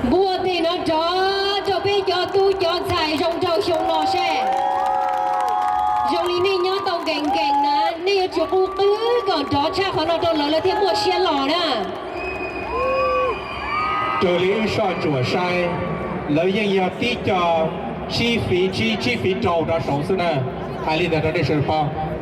Npuaj tim no rov rau peb cov tub cov ntxhais zoo nraug xyoo no seb zoo li nej nyob tau nkees nkees na, nej yuav tsum qub qwb kom nrov tshaj qhov no rau lawv, lawv thiaj muaj siab los na. Raws li wb soj ntsuam saib, lawv yeej yog tib co tsib fiv tsib, tsib fiv rau rov saud xwb na. Hais li ntawd rau nej sawv daws paub.